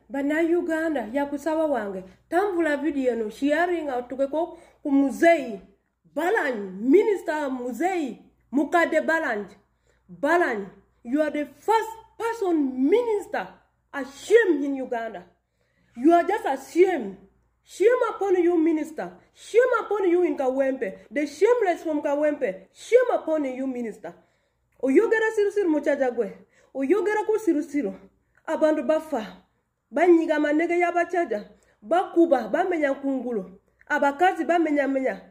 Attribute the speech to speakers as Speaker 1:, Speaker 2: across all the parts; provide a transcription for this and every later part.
Speaker 1: Bannayuganda, yakusaba wange tambula video eno, sharing otukeko ku muzeyi Balanj, Minister Muzeyi Mukadde Balanj. Balanj, you are the first person minister ashamed in Uganda. You are just ashamed. Shame upon you, minister. Shame upon you in Kawempe. The shameless from Kawempe. Shame upon you, minister. Oyogera sirusiru muchaja gwe. Oyogera ku sirusiru. Abantu bafa. Banyiga manege y'abachaja. Bakuba, bamenya kungulu. Abakazi bamenya menya.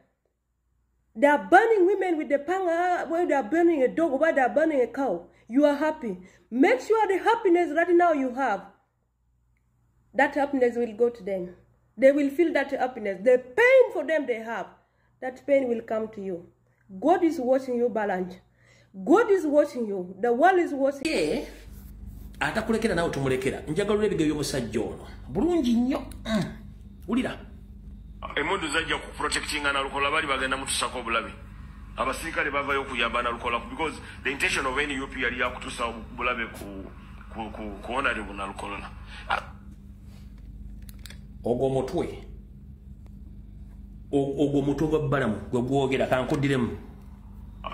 Speaker 1: They are burning women with the panga, where they are burning a dog, where they are burning a cow. You are happy. Make sure the happiness right now you have, that happiness will go to them. They will feel that happiness. The pain for them they have, that pain will come to you. God is watching you, Balanj. God is watching you. The world is watching you.
Speaker 2: Yeah. Atakulekera nawe tumulekera. Njagala ebige by'omusajja ono. Bulungi nnyo. Wulira.
Speaker 3: Emundu zajja ku protectinga Nalukola, bali bagenda mutusako obulabe. Abasirikale bavayo okuyamba Nalukola because the intention of NUP yali yakutusa obulabe ku honorable Nalukola.
Speaker 2: Ogwo mutwe. Ogwo mutwe gwa Balamu gwe gwogera kankuddiremu.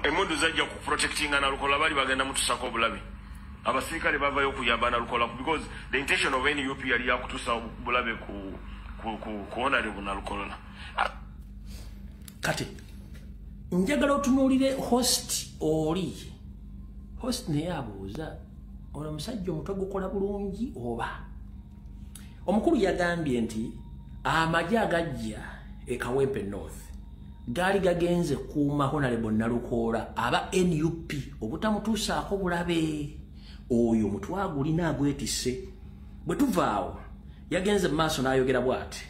Speaker 3: Emundu zajja ku protectinga Nalukola, bali bagenda mutusako obulabe. Abasirikale bavayo okuyamba Nalukola because the intention of NUP yali yakutusa obulabe ku honorable Nalukola.
Speaker 2: Kati njagala otunuulire host oli. Host naye abuuza ono omusajja omutwe gukola bulungi oba. Omukulu yagambye nti amagye agajja e Kawempe North gaali gagenze kuuma honorable Nalukoola aba NUP obutamutuusaako bulabe. Oyo omutwe agulina agwetisse. Bwe tuvaawo yagenze mu maaso n'ayogera bw'ati.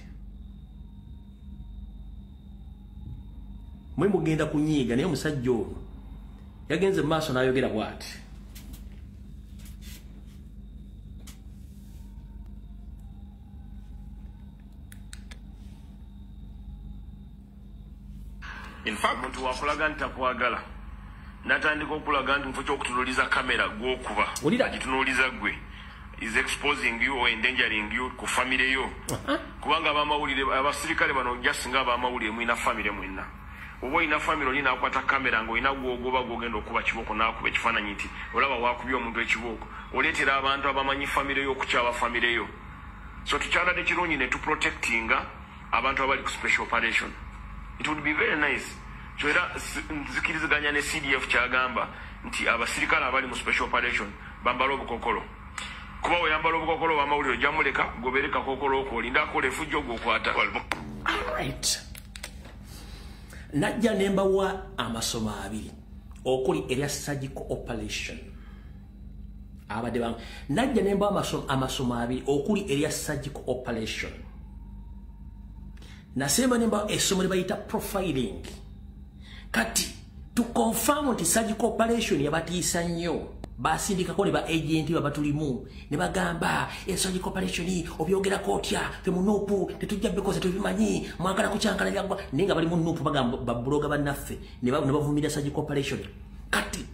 Speaker 2: Mwe mugenda kunyiiga naye omusajja ono yagenze mu maaso n'ayogera bw'ati.
Speaker 3: In fact, omuntu wakulaga nti takwagala natandika okulaga nti mufo ky'okutunuuliza kamera gw'okuba agitunuuliza gwe is exposing you or endangering you ku family yo. Kubanga abamawulire abasirikale bano just nga abamawulire mwina family mwina. Oba olina family olina akwata kamera ng'olina gw'ogoba gw'ogenda okuba kibooko n'akuba ekifaananyi nti olaba waakubye omuntu ekibooko. Oleetera abantu abamanyi family yo okukyawa family yo. So tukyalade kirungi ne tuprotectinga abantu abali ku special operation. It would be very nice. So era nzikiriziganya ne CDF kyagamba nti abasirikale abali mu special operation bambala obukokolo. Kuba oyambala obukokolo bamawulire ojja gobere kakokolo okwo olinda akola efujjo gw'okwata.
Speaker 2: Alright. Najja ne mbawa amasomo abiri okuli erya surgical operation. Abadde bange najja ne mbawa amasomo abiri okuli erya surgical operation. Nasema ne mbawa essomo lye bayita profiling. Kati to confirm nti surgical operation yabatiisa nnyo. Basindikako ne ba agent babatulimu ne bagamba surgical operation obyogerako otya fe mu NUP tetujja bikoze tebimanyi mwagala kucyankala byagwa naye nga bali mu NUP bagamba babuloga bannaffe ne bavumira surgical operation. Kati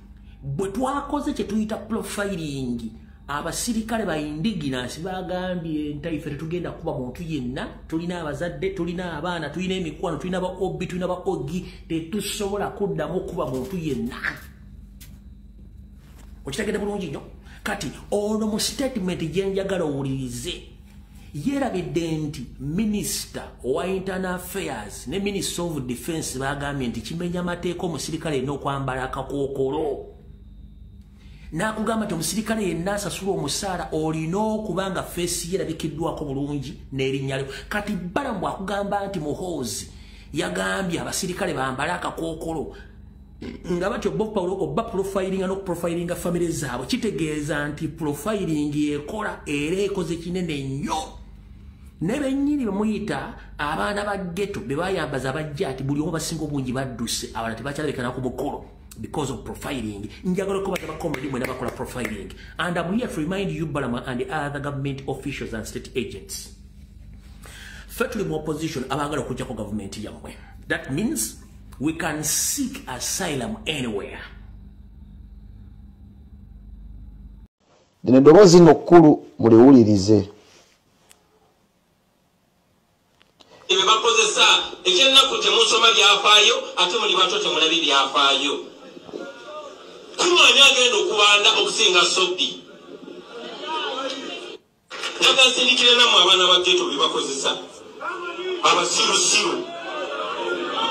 Speaker 2: bwe twakoze kye tuyita profiling, abasirikale ba indigenous bagambye nti ife tetugenda kuba muntu yenna, tulina abazadde, tulina abaana, tulina emikwano, tulina ba OB, tulina ba OG, tetusobola kuddamu kuba muntu yenna. Okitegedde bulungi nnyo. Kati ono mu statement gye njagala owulirize yeerabidde nti minisita owa internal affairs ne minister of defense bagambye nti kimenya amateeka omusirikale yenna okwambala akakookolo. N'akugamba nti omusirikale yenna asasula omusaala olina okuba nga feesi ye erabikiddwako bulungi n'erinnya lyo. Kati Balamu akugamba nti Muhoozi yagambye abasirikale bambale akakookolo nga batyo oba profilinga n'okuprofilinga famire zaabwe, kitegeeza nti profiling ekola era ekoze kinene nnyo. Ne bennyini be muyita abaana ba ghetto be bayambaza bajja ati buli omu basinga obungi badduse, abalala tebakyalabika ku mukolo because of profiling. Njagala okubaza bakomedi mwena bakola profiling. And I'm here to remind you, Balama and the other government officials and state agents, ffe tuli mu opposition abaagala okuggyako gavumenti yammwe. That means we can seek asylum anywhere.
Speaker 4: Lino eddoboozi nno kkulu muliwulirize. Bye bakozesa ekyennaku temusoma byafaayo ate muli bato temulabi byafaayo. Kumanya agenda okubanda okusinga Sobbi. Njagala nsindikire nammwe abaana ba ghetto bye bakozesa abasirusiru.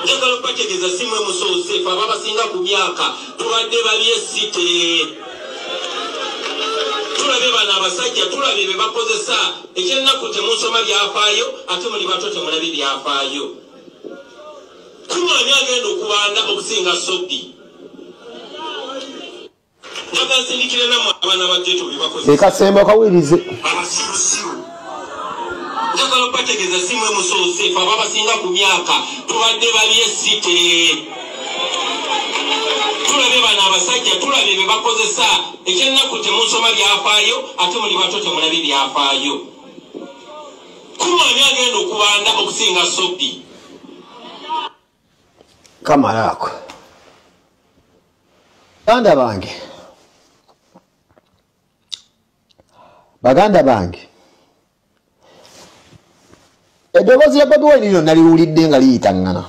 Speaker 4: Njagala okubategeeza si mmwe musoose, ffe ababasinga ku myaka tubadde babyesite. Tulabye bano abasajja, tulabye bye bakozesa ekyennaku temusoma byafaayo ate muli bato temulabi byafaayo. Kumanya agenda okubanda okusinga Sobbi. Njagala nsindikire nammwe abaana ba ghetto bye bakozesa
Speaker 5: Ekasemba kawulirize.
Speaker 4: abasirusiru. Njagala okubategeeza si mmwe musoose, ffe ababasinga ku myaka tubadde babyesite. Tulabye bano abasajja, tulabye bye bakozesa ekyennaku temusoma byafaayo ate muli bato temulabi byafaayo. Kumanya agenda okubanda okusinga Sobbi.
Speaker 5: Kamala ako. Baganda bange, baganda bange, eddoboozi lya Bobi Wine lino naliwulidde nga liyitaŋŋana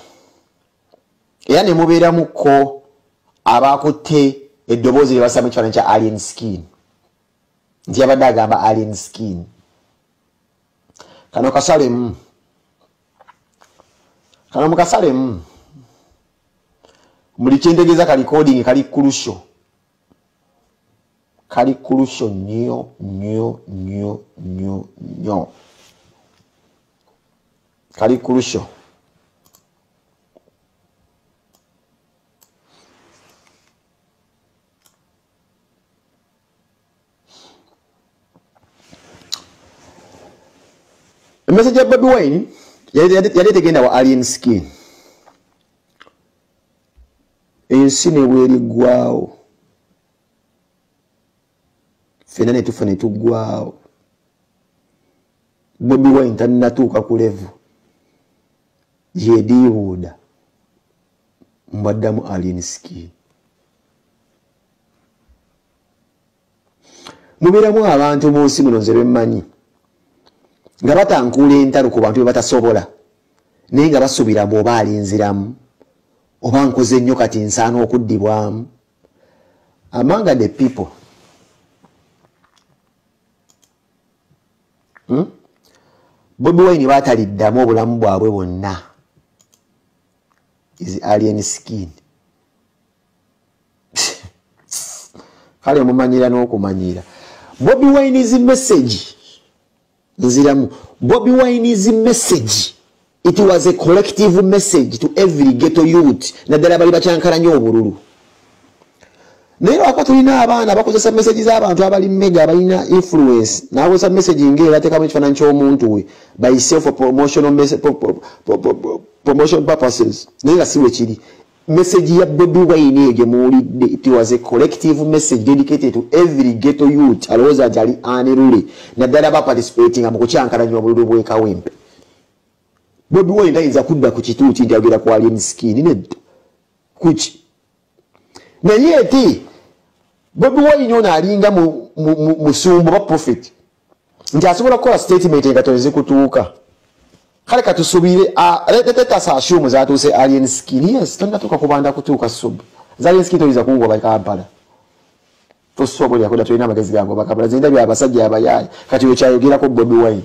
Speaker 5: era ne mubeeramukko abakutte eddoboozi lye basaba mu kifaananyi kya Alien Skin, nti yabadde agamba Alien Skin. Kano kasalemu, kano mukasalemu muli kyentegeeza. Ka recording kali crucial, kali crucial nnyo nnyo nnyo nnyo nnyo, kali crucial. Message ya Bobi Wine yali tegenda wa Alien Skin. Ensi ne bweriggwawo, ffenna ne tufa ne tuggwawo, Bobi Wine tannatuuka ku level yediibuuda mbaddamu Alien Skin. Mubeeramu abantu mu nsi muno nze bemmanyi nga batankuula entalo ku bantu be batasobola, naye nga basuubira bw'oba alinziramu oba nkoze nnyo kati nsaana okuddibwamu. Among the people, Bobi Wine bataliddamu obulamu bwabwe bwonna is Alien Skin. Kale mumanyira n'okumanyira. Bobi Wine's message, nziramu, Bobi Wine's message, it was a collective message to every ghetto youth, naddala bali bakyankalanya obululu. Naye lwaka tulina abaana bakozesa message z'abantu abali mega, abalina influence, n'akozesa message ng'era ateekamu ekifaananyi ky'omuntu we by self for promotional message, promotion purposes, naye nga si bwe kiri. Message ya Bobi Wine eyo gye muwulidde, it was a collective message dedicated to every ghetto youth alowooza nti ali anirule, naddala baparticipatinga mu kukyankalanya obululu bw'e Kawempe. Bobi Wine tayinza kudda ku kituuti nti ayogera ku Alien Skin, nedda kuki. Naye ate Bobi Wine ono alinga musumba oba prophet nti asobola kukola statement nga tozikutuuka. Kale katusubire, let us assume zatuuse Alien Skin. Yes, tonnatuuka kubanda kutuuka sub za Alien Skin, toyinza kungoba Kampala, tosobolera kudda, tolina amagezi gangoba Kampala. Zindabye abasajja abayaaye kati wekyayogerako Bobi Wine.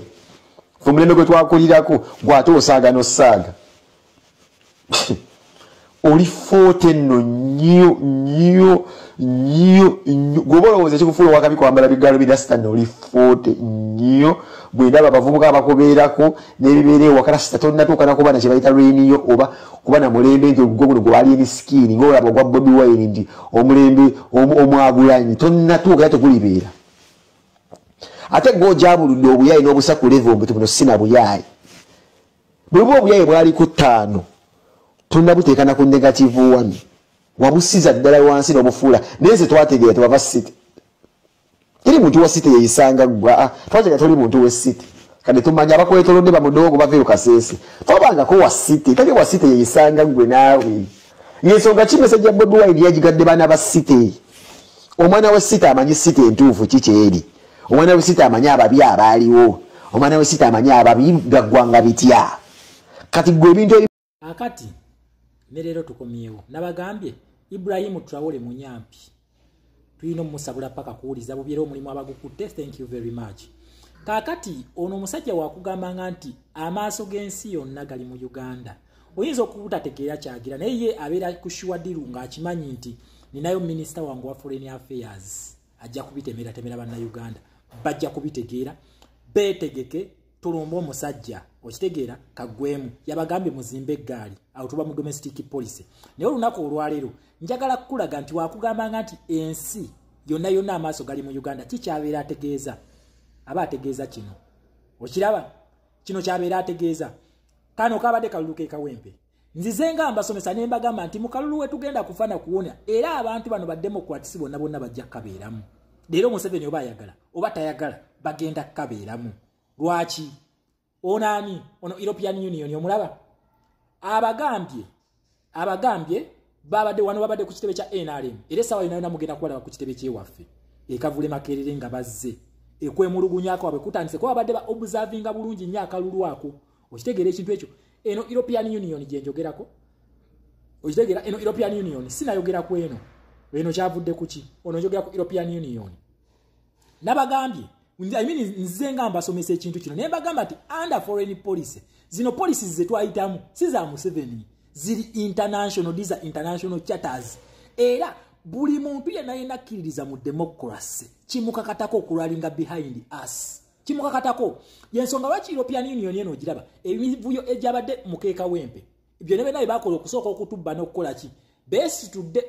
Speaker 5: Fe omulembe gwe twakulirako gwate osaaga n'osaaga oli foote nno nnyo nnyo nnyo nnyo. Gwoba olowooza ekikufuula owakabi kwambala bigalo birasita, nno oli foote nnyo. Bwendaba abavubuka abakubeerako n'ebibeera ewaka, rasita tonnatuuka nakuba na kye bayita reniyo oba kuba na mulembe nti ogwo guno gwa Alien Skin ng'olaba ogwa Bobi Wine nti omulembe omwagulanyi, tonnatuuka era tegulibeera. Ate gw'ojabuludde obuyaayi n'obusa ku level mbu buno sina buyaayi, bwe buba obuyayi bwali ku 5 tonnabuteeka na ku -1, wabusiza ddala wansi n'obufuula. Naye nze twategeera tebava city, teri muntu wa city yeyisanga ggwa, twategeera toli muntu we city. Kati tumanya abakwetolodde bamudoogo bava Kaseese, tobangako wa city, teri wa city yeyisanga ggwe naawe. Yensonga ki message ya Bobi Wine yagigadde baana ba city? Omwana wa city amanyi city entuufu kiki eri, omwana we city amanyi ababi abaaliwo, omwana we city amanyi ababi gaggwanga bitya. Kati gwe ebintu
Speaker 6: akati ne leero tukomyewo. Nabagambye Ibrahim Traore munyampi, tulina omusabula paka kuwuliza bubi era omulimu abagukutte. Thank you very much. Kaakati ono omusajja wakugambanga nti amaaso g'ensi yonna gali mu Uganda. Oyinza okubutategeera kyagira, naye ye abeera ku sure deal ng'akimanyi nti ninayo minisita wange wa foreign affairs ajja kubitemeratemera bannayuganda, bajja kubitegeera, beetegeke tulumbe omusajja. Okitegeera kaggwemu. Yabagambye muzimbe eggaali, awo tuba mu domestic policy. Naye olunaku olwaleero njagala kukulaga nti wakugambanga nti ensi yonna yonna amaaso gali mu Uganda, kikyabeera ategeeza, aba ategeeza kino. Okiraba kino kyabeera ategeeza. Kano kabadde kalulu ke Kawempe. Nzize nga mbasomesa ne mbagamba nti mu kalulu we tugenda kufana kuwona, era abantu bano ba Democrats bonna bonna bajja kukabeeramu. Leero Museveni oba ayagala oba tayagala bagenda kukabeeramu. Lwaki? Ono ani? Ono European Union omulaba? Abagambye babadde wano, babadde ku kitebe kya NRM. Era essaawa yonna yonna mugenda kubalaba ku kitebe kyewaffe ekavule Makerere nga bazze ekwemulugunyako abwe kutandise kuba babadde ba observinga bulungi nnyo akalulu ako. Okitegeera ekintu ekyo? Eno European Union gye njogerako. Okitegeera eno European Union sinayogera ku eno. Eno kyavudde ku ki? Ono njogera ku European Union. Nabagambye, I mean, nze nga mbasomesa ekintu kino naye mbagamba nti under foreign policy, zino policies ze twayitamu si za Museveni, ziri international, these are international charters. Era buli muntu yenna yenna akkiririza mu democracy kimukakatako okurallyinga behind us, kimukakatako. Yensonga lwaki European Union eno ogiraba emivuyo egyabadde mu Kawempe, byonna byonna bye bakola okusooka okutubba n'okukola ki, beesitudde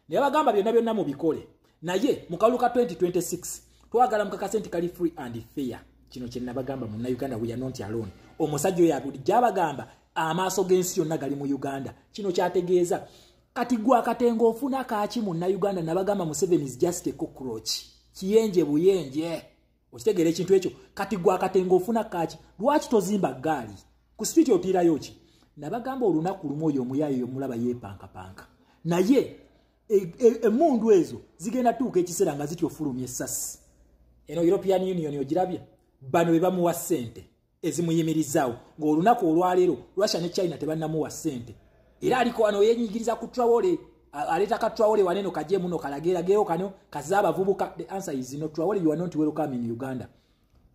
Speaker 6: naye bagamba byonna byonna mubikole, naye mu kalulu ka 2026 twagala mukakase nti kali free and fair. Kino kye nabagamba munnayuganda, we are not alone. Omusajja oyo bulijjo abagamba amaaso g'ensi yonna gali mu Uganda. Kino kyategeeza. Kati gwe akatengo ofuna kaaki munnayuganda? Nabagamba Museveni is just a cockroach, kiyenje buyenje. Okitegeera ekintu ekyo? Kati gwe akatengo ofuna kaaki? Lwaki tozimba ggaali ku street? Otiirayo ki? Nabagamba olunaku lumu oyo omuyaayo omulaba yeepankapanka, naye emmundu ezo zigenda tuuka ekiseera nga zityo ofulumya essasi. Eno European Union ogirabye, bano be bamuwa ssente ezimuyimirizaawo, ng'olunaku olwaleero Russia ne China tebannamuwa ssente. Era aliko wano yenyigiriza ku Traore, aleeta ka Traore waneno kaje muno kalagerageyo kano kaza abavubuka. The answer is no, Traore, you are not welcome in Uganda.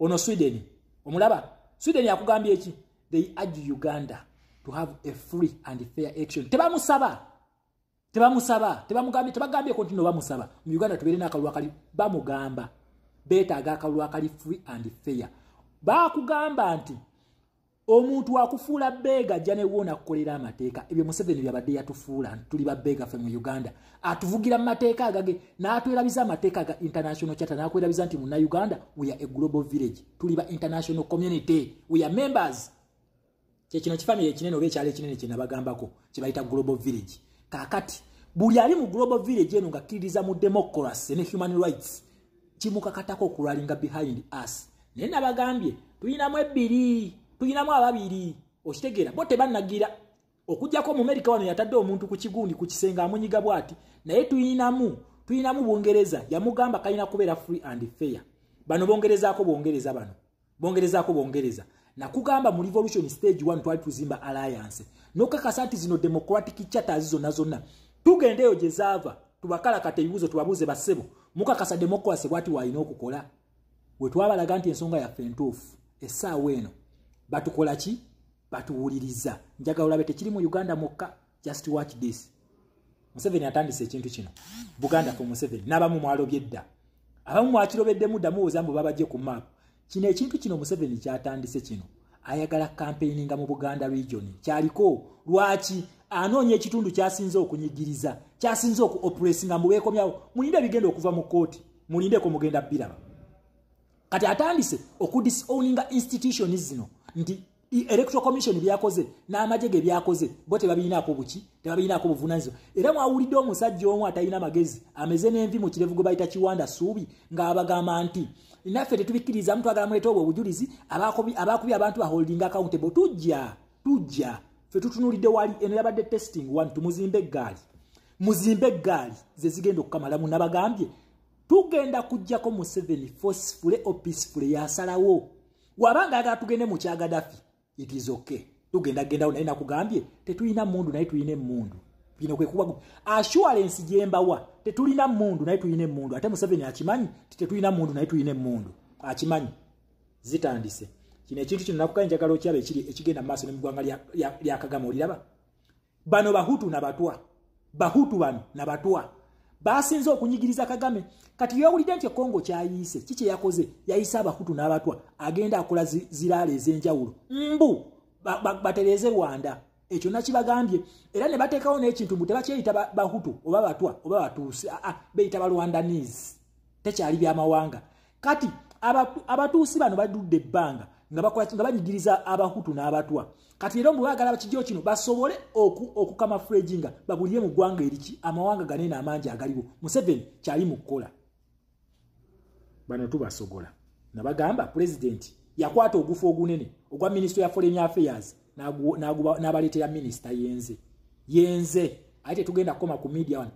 Speaker 6: Ono Sweden omulaba, Sweden yakugambye eki? They urge Uganda to have a free and fair election. Tebamusaba, tebamusaba, tebamugambye, tebagambye kontino bamusaba mu Uganda tubeere n'akalulu akali, bamugamba beetaaga akalulu akali free and fair. Bakugamba nti omuntu akufuula beggar ajja ne woona akukolera amateeka. Ebyo Museveni byabadde yatufuula, tuli ba beggar ffe mu Uganda. Atuvugira mu mateeka agage n'atwerabiza amateeka aga international charter, n'akwerabiza nti munnayuganda we are a global village, tuli ba international community, we are members. Kyekino kifamire ekinene oba ekyalo ekinene kye nabagambako kye bayita global village. Kaakati buli ali mu global village eno ng'akkiririza mu democracy ne human rights kimukakatako okurallyinga behind us. Naye nabagambye tulinamu ebbiri, tulinamu ababiri. Okitegeera? Bo tebannagira okuggyako mu Amerika wano yatadde omuntu ku kigundi ku kisenge amunyiga bw'ati. Naye tulinamu Bungereza yamugamba kalina kubeera free and fair. Bano bongerezaako bongereza, bano bongerezaako bongereza. Nakugamba mu revolution stage 1 twali tuzimba alliance nokakasa nti zino democratic charters zonna zonna tugendeyo gye zaava tubakalakata ebibuuzo tubabuuze, bassebo, mukakasa democracy bwati waalina okukola? We twabalaga nti ensonga yaffe entuufu, essaawa eno batukola ki? Batuwuliriza. Njagala olabe tekiri mu Uganda mwokka. Just watch this. Museveni atandise ekintu kino, Buganda for Museveni, n'abamu mwalobye dda, abamu mwakirobeddemu dda, muwoza mbu babajje ku map. Kino ekintu kino Museveni kyatandise kino, ayagala campaigninga mu Buganda region. Kyaliko lwaki anoonya ekitundu kyasinze okunyigiriza, kyasinze oku oppressinga mubeekomyawo. Mulinde ebigenda okuva mu kooti, mulindeko mugenda biraba. Kati atandise okudisowninga institutions zino nti Electoral Commission byakoze n'amagye ge byakoze bo tebabirinaako buki, tebabirinaako buvunaanyizibwa. Era mwawulidde omusajja omu atalina magezi ameze n'envi mu kirevu gwe bayita Kiwanda Suubi ng'abagamba nti naffe tetubikkiriza, twagala muleete obwo obujulizi, abaakubye abantu ba holding accountable. Tujja ffe tutunuulidde wali. Eno yabadde testing one. Tumuzimbe eggaali, muzimbe eggaali ze zigenda okukamalamu. Nabagambye tugenda kuggyako Museveni forcefully or peacefully, yasalawo. Wabanga ayagala tugende mu kya Gaddafi, it is okay. Tugenda gendawo naye nakugambye tetulina mundu naye tulina emmundu. Bino kwe kuba assurance gyembawa tetulina mundu naye tulina emmundu. Ate Museveni akimanyi tetulina mundu naye tulina emmundu. Akimanyi. Zitandise. Kino ekintu kino nakukaye njagala okyaba ekiri ekigenda mu maaso ne mu ggwanga lya Kagame oliraba. Bano Bahutu na Batwa. Bahutu bano na Batwa. Basinze okunyigiriza Kagame. Kati yawulidde nti Kongo kyayiise. Kiki yakoze? Yayise Abahutu n'Abatwa. Agenda akola ziraale ez'enjawulo. Mbu batereze Rwanda. Ekyo nakibagambye. Era ne bateekawo n'ekintu mbu tebakyeyita Bahutu oba Batwa oba Batuusi. Beeyita Balwandanese. Tekyali byamawanga. Kati Abatuusi bano badudde ebbanga nga banyigiriza Abahutu n'Abatwa. Kati era mbu baagala bakijjo kino basobole okukamafrejinga babulire mu ggwanga eriki amawanga ganene amangi agaliwo. Museveni kyali mu kukola. Bano tubasogola. Nabagamba president yakwata ogufu ogunene ogwa Ministry ya Foreign Affairs n'abaleetera minister yenze. Yenze ate tugenda kukoma ku media wano.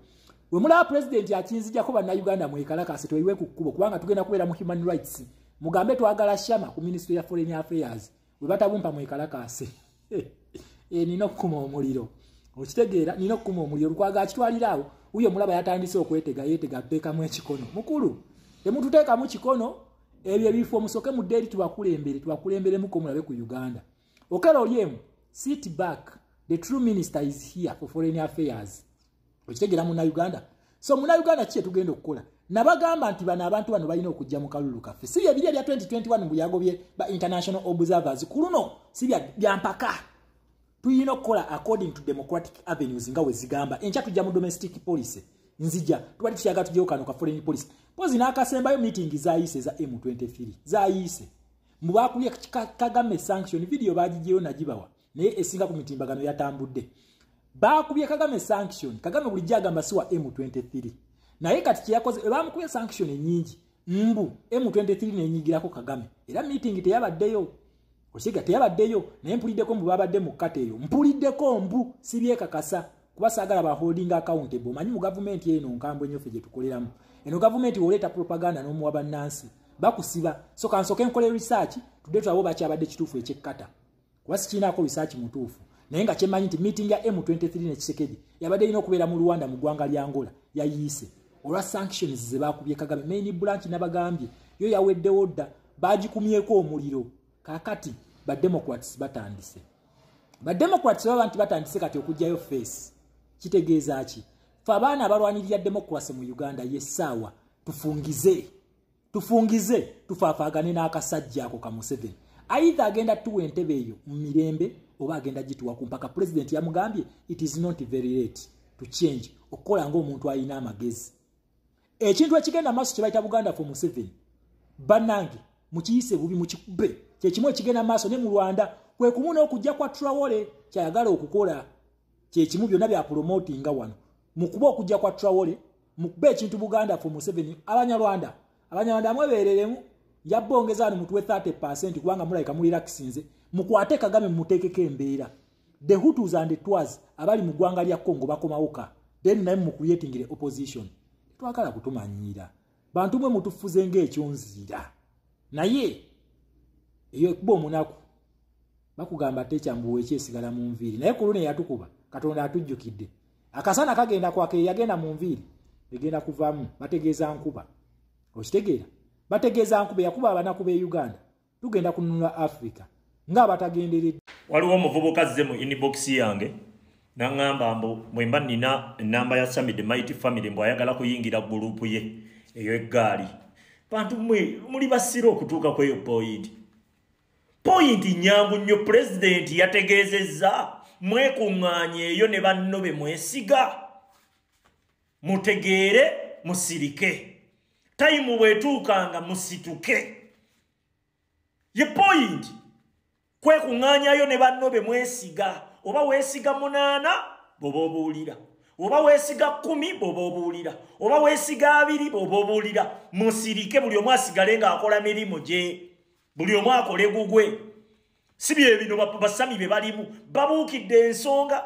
Speaker 6: We mulaba president akinzijjako bannayuganda mwekalakase tweyiwe ku kkubo kubanga tugenda kubeera mu human rights. Mugambe twagala Shama ku Ministry ya Foreign Affairs. We batabumpa mwekalakase. Nina okukuma omuliro. Okitegeera nina okukuma omuliro. Lukwago akitwalira awo. Uyo mulaba yatandise okwetega yeetega ateekamu ekikono. Mukulu temututeekamu kikono ebyo ebifo musoke mudde eri tubakulembere tubakulemberemuko mulabe ku Uganda. Okello Oryem, sit back. The true minister is here for foreign affairs. Okitegeera munnauganda. So munnauganda ki tugenda okukola? Nabagamba nti bano abantu bano balina okujja mu kalulu kaffe. Si bye bya 2021 mbu yagobye ba international observers. Ku luno si bya mpaka. Tuyina okukola according to democratic avenues nga we zigamba. Enkya tujja mu domestic policy. Nzija tubali tuyaga tujjeyo kano ka foreign policy. Pozi n'akasembayo meeting zaayise za M23. Zaayise. Mubakubye Kagame sanction video bagijeyo nagibawa. Naye esinga ku mitimbagano yatambudde. Bakubye Kagame sanction. Kagame bulijjo agamba si wa M23. Naye kati kyeyakoze bamukubye sanction ennyingi. Mbu M23 nenyigirako Kagame. Era meeting teyabaddeyo. Oshiga teyabaddeyo naye mpuliddeko mbu babadde mu kkata eyo. Mpuliddeko mbu sibyekakasa kuba saagala ba holding accountable. Manyi mu gavumenti eno nkambwe nnyo ffe gye tukoleramu. Eno gavumenti oleeta propaganda n'omuwa bannansi. Bakusiba. So kansoke nkole research tudde tulabo bakyabadde kituufu ekyekkata. Kuba sikiinaako research mutuufu. Naye nga kyemmanyi nti meeting ya M23 ne Tshisekedi yabadde erina okubeera mu Rwanda mu ggwanga lya Angola yayiise. Olwa sanctions ze baakubye Kagame. Main branch nabagambye yo yaweddewo dda baagikumyeko omuliro. Kaakati ba Democrats batandise. Ba Democrats baba nti batandise kati okuggyayo face. Kitegeeza ki? Ffe abaana abalwanirira democracy mu Uganda y'essaawa tufungize. Tufungize tufaafaagane n'akasajja ako ka Museveni. Either agenda tuwa entebe eyo mu mirembe oba agenda gituwa ku mpaka. President yamugambye it is not very late to change. Okukola ng'omuntu alina amagezi. Ekintu ekigenda maaso kye bayita Buganda for Museveni. Bannange mukiyise bubi mukikube. Kye kimu ekigenda maaso ne mu Rwanda kwe kumu n'okujja kwa Traore kyayagala okukola. Kye kimu byonna bya promotinga wano. Mukuba okujja kwa Traore, mukube ekintu Buganda for Museveni. Abanyarwanda, Abanyarwanda mwebereremu yabongeza wano mutuwe 30% kubanga mulayika mulirakisinze. Mukwate Kagame muteekeko embeera. The Hutus and the Twas abali mu ggwanga lya Congo bakomawuka. Then naye mu creating opposition. Twagala kutumanyiira. Bantu mwe mutufuze ng'ekyonziira. Naye eyo ekuba omunaku bakugamba tekyambuwa ekyesigala mu nviiri. Naye ku luno yatukuba Katonda atujjukidde. Akasana kagenda kwake yagenda mu nviiri egenda kuvaamu bategeeza nkuba. Okitegeera? Bategeeza nkuba yakuba abanaku b'e Uganda. Tugenda kununula Africa ng'abatagenderedde.
Speaker 7: Waliwo omuvubuka azze mu inbox yange n'aŋŋamba mbu bwe mba nnina ennamba ya Sammy the Mighty Family mbu ayagala kuyingira gurupu ye eyo eggaali. Bantu mmwe muli basira okutuuka ku eyo point. Point nnyangu nnyo. Pulezidenti yategeezezza mwekuŋŋaanye eyo ne banno be mwesiga. Mutegeere musirike. Tayimu bw'etuukanga musituke. Ye point kwekuŋŋaanyayo ne banno be mwesiga. Oba weesiga 8 bw'oba obuulira. Oba weesiga 10 bw'oba obuulira. Oba weesiga 2 bw'oba obuulira. Musirike buli omu asigale ng'akola mirimu gye. Buli omu akole gugwe. Si bye bino basami be balimu. Babuukidde ensonga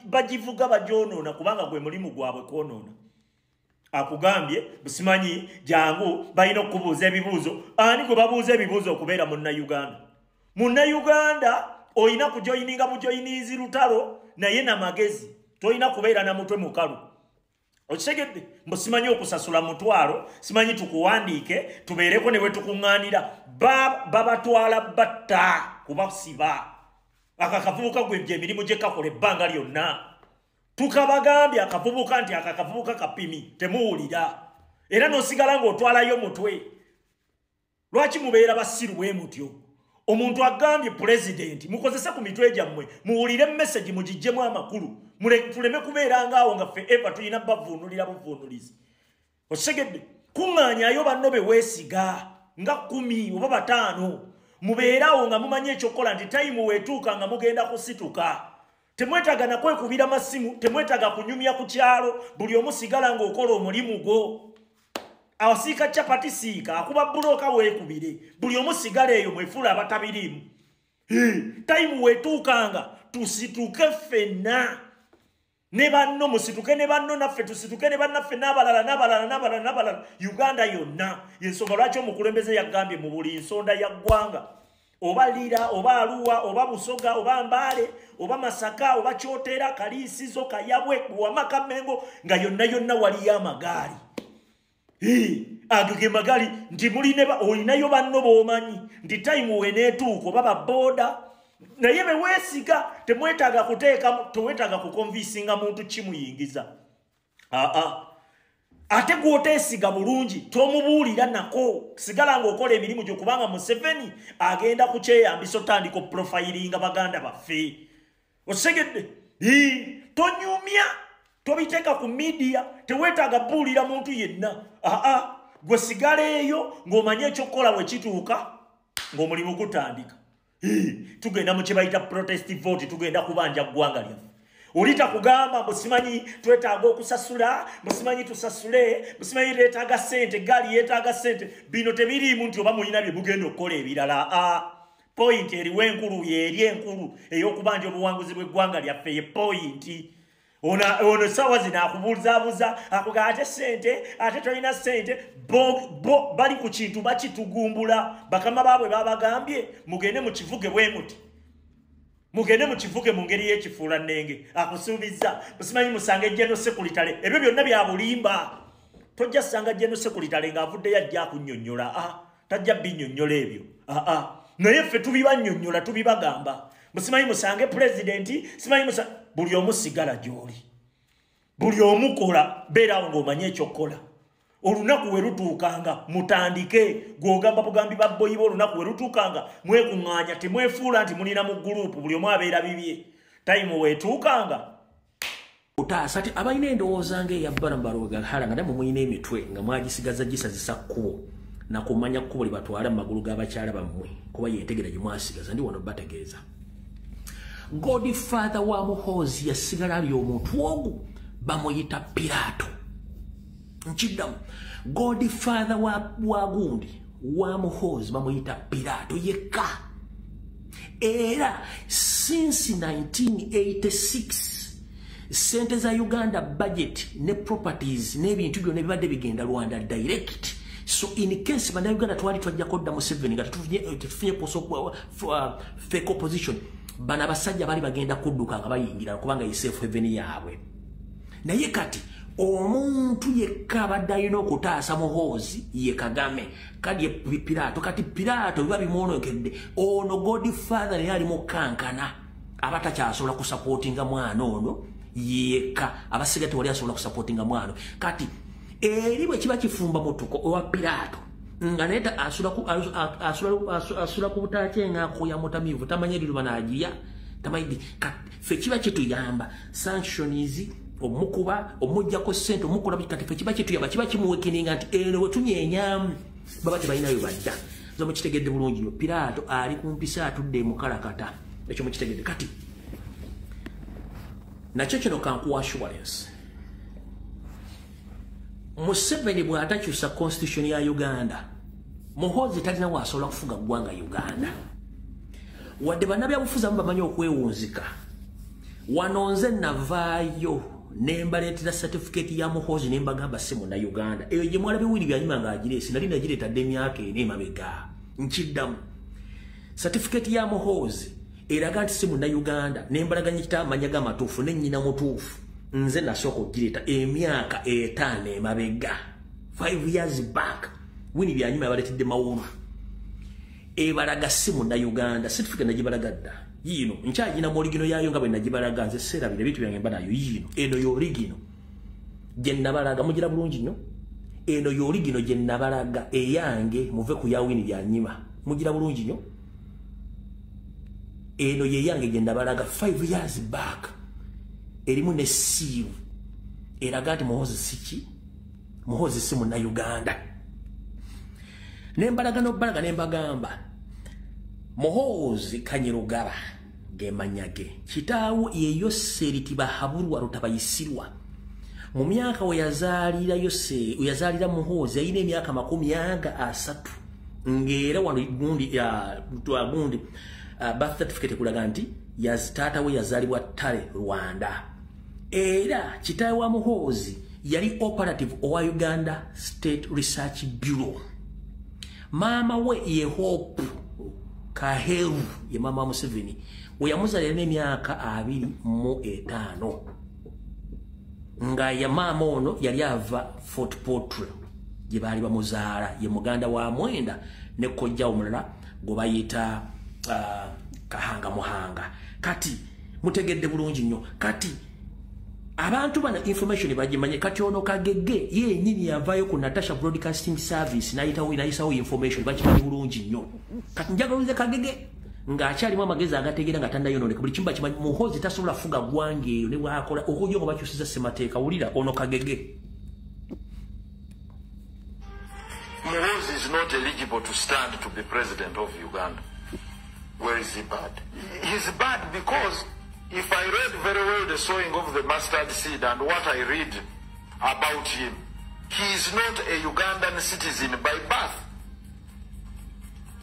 Speaker 7: bagivuga bagyonoona kubanga gwe mulimu gwabwe kwonoona. Akugambye busimanyi jangu balina okubuuza ebibuuzo. Ani gwe babuuza ebibuuzo okubeera munnayuganda? Munnayuganda Olina kujoyininga bujoyinizi lutalo naye namagezi. Tolina kubeera na mutwe mukalu. Okitegedde? Mbu simanyi okusasula mutwalo, simanyi tukuwandiike, tubeereko ne we tukuŋŋaanira. Babatwala batta kubasiba. Akakavubuka gwe emirimu gye kakola ebbanga lyonna. Tukabagambye akavubuka nti akakavubuka kapimi, temuwulira. Era n'osigala ng'otwalayo mutwe. Lwaki mubeera basiru bwe mutyo? Omuntu agambye pulezidenti, mukozese ku mitwe gyammwe, muwulire message mugiggyemu amakulu. Tuleme kubeera ng'awo nga ffe eva tulina bavuunulira buvuunulizi. Okitegedde? Kuŋŋaanyayo banno be weesiga nga 10 oba 5. Mubeerawo nga mumanyi ekyokukola nti tayimu weetuuka nga mugenda kusituka. Temwetaaga na kwekubira masimu, temwetaaga kunyumya ku kyalo, buli omu sigala ng'okola omulimu gwo. Asiika chapati siika, akuba bulooka weekubire. Buli omu sigala eyo mwefuula abatabiriimu. Tayimu weetuukanga tusituke ffenna. Ne banno musituke ne banno naffe tusituke ne bannaffe n'abalala n'abalala n'abalala n'abalala. Uganda yonna. Y'ensonga lwaki omukulembeze yagambye mu buli nsonda ya ggwanga. Oba Lira, oba Arua, oba Busoga, oba Mbale, oba Masaka, oba Kyotera, Kaliisizo, Kayabwe, Buwamaka, Mengo, nga yonna yonna waliyo amagaali. Ago ge magaali nti olinayo banno b'omanyi nti tayimu weneetuuka oba babooda naye be weesiga temwetaaga kuteekamu, tewetaaga kukonvisinga muntu kimuyingiza. Ate gw'oteesiga bulungi tomubuulira nako, sigala ng'okola emirimu gyo kubanga Museveni agenda kukyeyambisa otandika okuprofayiringa baganda baffe. Okitegedde? Tonyumya, tobiteeka ku media, teweetaaga buulira muntu yenna. Gwe sigala eyo ng'omanye ekyokukola bwe kituuka ng'omulimu gutandika. Tugenda mu kye bayita protest vote, tugenda kubanja ggwanga lyaffe. Olita kugamba mbu simanyi twetaaga okusasula, mbu simanyi tusasule, mbu simanyi yeetaaga ssente, eggaali yeetaaga ssente. Bino tebiriimu nti oba mulina bye mugenda okukola ebirala. Point eriwo enkulu y'eri enkulu ey'okubanja obuwanguzi bw'eggwanga lyaffe ye point. Ono essaawa zino akubuzaabuza, akugamba ate ssente, ate tolina ssente. Bo bali ku kintu bakitugumbula. Bakama baabwe babagambye mugende mukivuge bwe muti. Mugende mukivuge mu ngeri y'ekifuulannenge. Akusuubizza musimanyi musange General Secretary. Ebyo byonna bya bulimba. Tojja ssanga General Secretary ng'avuddeyo ajja akunnyonnyola. Tajja binnyonnyola ebyo. Naye ffe tubibannyonnyola, tubibagamba. Musimanyi musange pulezidenti, simanyi buli omu sigala gy'oli. Buli omu kola, beerawo ng'omanye ekyokukola. Olunaku we lutuukanga mutandike, gw'ogamba bugambi babboyi bo olunaku we lutuukanga mwekuŋŋaanya, temwefuula nti mulina mu gurupu, buli omu abeera bibye. Tayimu weetuukanga.
Speaker 2: Otaasa ati abalina endowooza ng'eya Balaam nga nammwe mulina emitwe nga mwagisigaza gisazisa kkubo na kumanya kkubo lye batwala mu magulu g'abakyala bammwe kuba yentegera gye mwasigaza. Ndi wano bategeeza. Godfather wa Muhoozi yasigala ali omuntu ogu bamuyita Piraato. Nkiddamu, Godfather wa gundi wa Muhoozi bamuyita Piraato yekka. Era since 1986 sente za Uganda budget ne properties n'ebintu byonna bibadde bigenda Rwanda direct. So in case bannayuganda twali twajjako dda Museveni nga tetufunye fake opposition, bano abasajja bali bagenda kudduka nga bayingira kubanga ye safe haven yaabwe. Naye kati omuntu yekka abadde alina okutaasa Muhoozi ye Kagame, kati ye Piraato. Kati Piraato biba bimwonokedde. Ono Godfather naye ali mu kankana, aba takyasobola kusapootinga mwana ono yekka, abasiga tewali asobola kusapootinga mwana. Kati eri bwe kiba kifumba mutuko owa Piraato nga naye asula ku butaakye ng'akoya mutamiivu, tamanyi eriruba n'agirya, tamanyi. Ffe kiba kituyamba sanctions omukuba, omuggyako ssente, omukola. Kati ffe kiba kituyamba, kiba kimuwekeninga nti eno bwe tunyeenyamu baba tebalinayo badda. Zo mukitegedde bulungi nnyo. Piraato ali ku mpisa atudde mukalakata, ekyo mukitegedde. Kati nakyo kino kankuwa assurance. Museveni bw'atakyusa constitution ya Uganda, Muhoozi talina w'asobola kufuga ggwanga Uganda. Wadde bannabyabufuzi abamu bamanyi okwewunzika, wano nze navaayo ne mbaleetera certificate ya Muhoozi ne mbagamba si munnayuganda. Eyo gye mwalabye Willy Byanyima ng'agireese, nali nagireeta dda emyaka ena emabega. Nkiddamu, certificate ya Muhoozi Eraga nti si munnayuganda, nembalaganya kitamanya g'amatuufu ne nnyina mutuufu. Nze nasooka okugireeta emyaka 5 emabega, 5 years back. Winnie Byanyima yabaleetedde mawulu. Ebalaga si munnayuganda, certificate nagibalaga dda. Yiino nkyagina mu origino yaayo nga bwe nagibalaga, nze seerabira ebintu byange mba nayo. Yiino eno y'origino gye nabalaga, mugira bulungi nnyo. Eno y'origino gye nabalaga eyange, muve ku ya Winnie Byanyima, mugira bulungi nnyo. Eno ye yange gye nabalaga 5 years back, erimu ne siiru eraga nti Muhoozi si ki, Muhoozi si munnayuganda. Nembalaga n'obbalaga ne mbagamba Muhoozi Kanyirugaba ge mannya ge, kitaawo ye Yoseri Tibahaburwa Rutabayisirwa. Mu myaka we yazaalira Yoseri, we yazaalira Muhoozi yalina emyaka 30, ng'era wano gundi ya gundi birth certificate kulaga nti taata we yazaalibwa Tale, Rwanda. Era kitaawe wa Muhoozi yali operative owa Uganda State Research Bureau. Maama we ye Hope Kaheru, ye maama wa Museveni, we yamuzaalira n'emyaka 25, nga ya maama ono yali ava Fort Portal gye baali bamuzaala, ye muganda wa Mwenda ne kojja omulala gwe bayita Kahanga Muhanga. Kati mutegedde bulungi nnyo. Kati abantu bano information bagimanye. Kati ono Kagege ye nnyini yavaayo ku Natasha Broadcasting Service n'ayisawo information, bakimanyi bulungi nnyo. Kati njagala Kagege ng'akyalimu amagezi agategeera nga tannayonooneka, buli kimu bakimanyi. Muhoozi tasobola fuga ggwanga eyo ne bw'akola okujja nga bakyusiza ssemateeka. Wulira ono Kagege.
Speaker 8: Muhoozi is not eligible to stand to be president of Uganda. Where is he bad? He's bad because if I read very well the sowing of the mustard seed and what I read about him, he is not a Ugandan citizen by birth.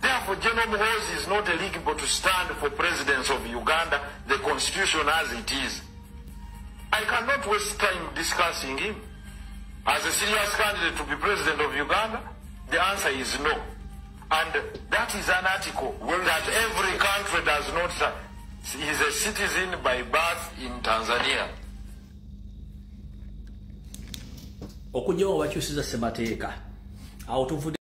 Speaker 8: Therefore, General Muhoozi is not eligible to stand for president of Uganda, the constitution as it is. I cannot waste time discussing him. As a serious candidate to be president of Uganda, the answer is no. And that is an article that every country does not. He is a citizen by birth in Tanzania.
Speaker 2: Okujja bakyusiza ssemateeka. Awo tuvudde.